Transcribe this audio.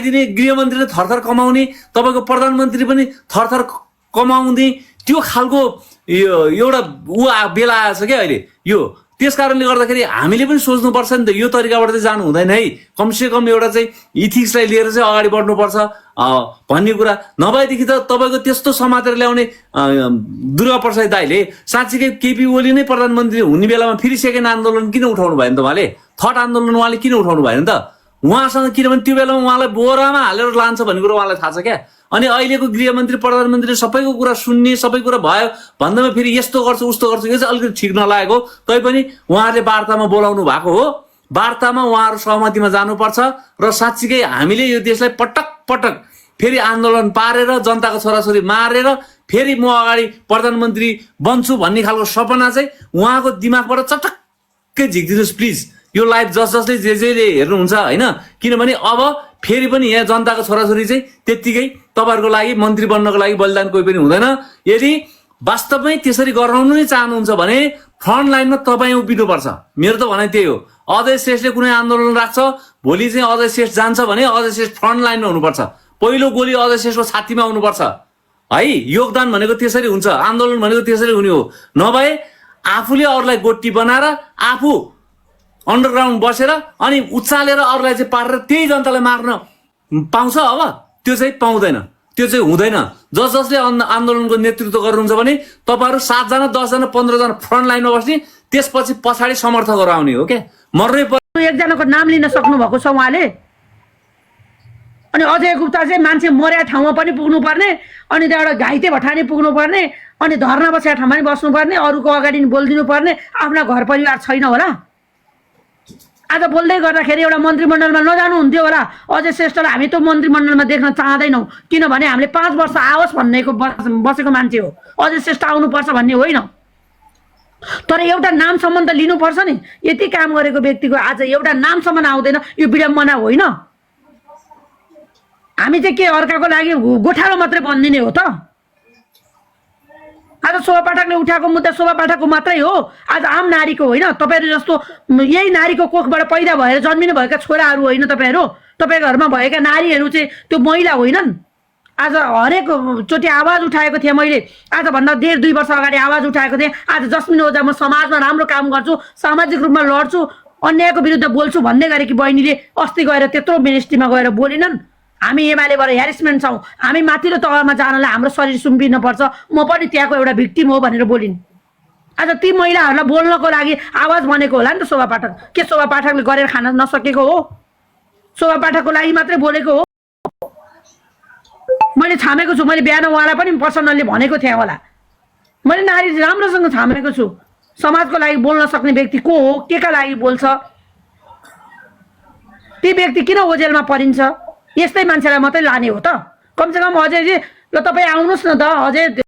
लगाइदिने, गृहमन्त्रीले थरथर कमाउने, तपाईँको प्रधानमन्त्री पनि थरथर कमाउने, त्यो खालको एउटा बेला आएछ क्या अहिले यो। त्यस कारणले गर्दाखेरि हामीले पनि सोच्नुपर्छ नि त, यो तरिकाबाट चाहिँ जानु हुँदैन है। कमसेकम एउटा चाहिँ इथिक्सलाई लिएर चाहिँ अगाडि बढ्नुपर्छ भन्ने कुरा। नभएदेखि त तपाईँको त्यस्तो समातेर ल्याउने दुर्गा प्रसाद दाइले साँच्चीकै केपी ओली नै प्रधानमन्त्री हुने बेलामा फेरि सेकेन्ड आन्दोलन किन उठाउनु भएन त उहाँले? थर्ड आन्दोलन उहाँले किन उठाउनु भएन त? उहाँसँग किनभने त्यो बेलामा उहाँलाई बोरामा हालेर लान्छ भन्ने कुरो उहाँलाई थाहा छ क्या। अनि अहिलेको गृहमन्त्री प्रधानमन्त्री सबैको कुरा सुन्ने, सबै कुरा भयो भन्दामा फेरि यस्तो गर्छु उस्तो गर्छु, यो चाहिँ अलिकति ठिक नलागेको। तैपनि उहाँहरूले वार्तामा बोलाउनु भएको हो, वार्तामा उहाँहरू सहमतिमा जानुपर्छ र साँच्चीकै हामीले यो देशलाई पटक पटक फेरि आन्दोलन पारेर जनताको छोराछोरी मारेर फेरि म अगाडि प्रधानमन्त्री बन्छु भन्ने खालको सपना चाहिँ उहाँको दिमागबाट चटक्कै झिक्दिनुहोस् प्लिज। यो लाइभ जसले जेले हेर्नुहुन्छ होइन, किनभने अब फेरि पनि यहाँ जनताको छोराछोरी चाहिँ त्यत्तिकै तपाईँहरूको लागि मन्त्री बन्नको लागि बलिदान कोही पनि हुँदैन। यदि वास्तवमै त्यसरी गराउनु नै चाहनुहुन्छ भने फ्रन्ट लाइनमा तपाईँ उभिनुपर्छ। मेरो त भनाइ त्यही हो। अजय श्रेष्ठले कुनै आन्दोलन राख्छ, भोलि चाहिँ अजय श्रेष्ठ जान्छ भने अजय श्रेष्ठ फ्रन्ट लाइनमा हुनुपर्छ। पहिलो गोली अजय श्रेष्ठको छातीमा आउनुपर्छ है। योगदान भनेको त्यसरी हुन्छ, आन्दोलन भनेको त्यसरी हुने हो। नभए आफूले अरूलाई गोटी बनाएर आफू अन्डरग्राउन्ड बसेर अनि उचालेर अरूलाई चाहिँ पारेर त्यही जनतालाई मार्न पाउँछ? अब त्यो चाहिँ पाउँदैन, त्यो चाहिँ हुँदैन। जसले आन्दोलनको नेतृत्व गर्नुहुन्छ भने तपाईँहरू 7 जना 10 जना 15 जना फ्रन्ट लाइनमा बस्ने, त्यसपछि पछाडि समर्थकहरू आउने हो क्या। मर्नै एकजनाको नाम लिन सक्नु भएको छ उहाँले। अनि अजय गुप्ता चाहिँ मान्छे मर्या ठाउँमा पनि पुग्नु पर्ने, अनि त्यहाँबाट घाइते भठानी पुग्नु पर्ने, अनि धर्ना बसेका ठाउँमा पनि बस्नु पर्ने, अरूको अगाडि बोलिदिनु पर्ने। आफ्ना घर परिवार छैन होला? आज बोल्दै गर्दाखेरि एउटा मन्त्रीमण्डलमा नजानु हुन्थ्यो होला अजय श्रेष्ठलाई? हामी त मन्त्रीमण्डलमा देख्न चाहँदैनौँ, किनभने हामीले 5 वर्ष आओस् भन्नेको बसेको मान्छे हो। अजय श्रेष्ठ आउनुपर्छ भन्ने होइन। तर एउटा नामसम्म त लिनुपर्छ नि। यति काम गरेको व्यक्तिको आज एउटा नामसम्म आउँदैन, यो विडम्बना होइन? हामी चाहिँ के अर्काको लागि गोठालो मात्रै भनिदिने हो त? आज शोभा पाठकले उठाएको मुद्दा शोभा पाठकको मात्रै हो, आज आम नारीको होइन। तपाईँहरू जस्तो यही नारीको कोखबाट पैदा भएर जन्मिनु भएका छोराहरू होइन तपाईँहरू? तपाईँको घरमा भएका नारीहरू चाहिँ त्यो महिला होइनन्? आज हरेक चोटि आवाज उठाएको थिएँ मैले, आजभन्दा 1.5-2 वर्ष अगाडि आवाज उठाएको थिएँ। आज जस्मिन ओझा म समाजमा राम्रो काम गर्छु, सामाजिक रूपमा लड्छु, अन्यायको विरुद्ध बोल्छु भन्दै गरेकी बहिनीले अस्ति गएर त्यत्रो मिनिस्ट्रीमा गएर बोलिनन्। हामी एमालेबाट ह्यारेसमेन्ट छौँ, हामी माथिल्लो तहमा जानलाई हाम्रो शरीर सुम्पिनु पर्छ, म पनि त्यहाँको एउटा भिक्टिम हो भनेर बोलिन्। आज ती महिलाहरूलाई बोल्नको लागि आवाज बनेको होला नि त शोभा पाठक। के शोभा पाठकले गरेर खान नसकेको हो? शोभा पाठकको लागि मात्रै बोलेको हो? मैले छामेको छु, मैले बिहान उहाँलाई पनि पर्सनल्ली भनेको थिएँ होला। मैले नारी राम्रोसँग छामेको छु। समाजको लागि बोल्न सक्ने व्यक्ति को हो, के का लागि बोल्छ, ती व्यक्ति किन ओझेलमा परिन्छ? यस्तै मान्छेलाई मात्रै लाने हो त? कमसेकम अझै ल तपाईँ आउनुहोस् न त, अझै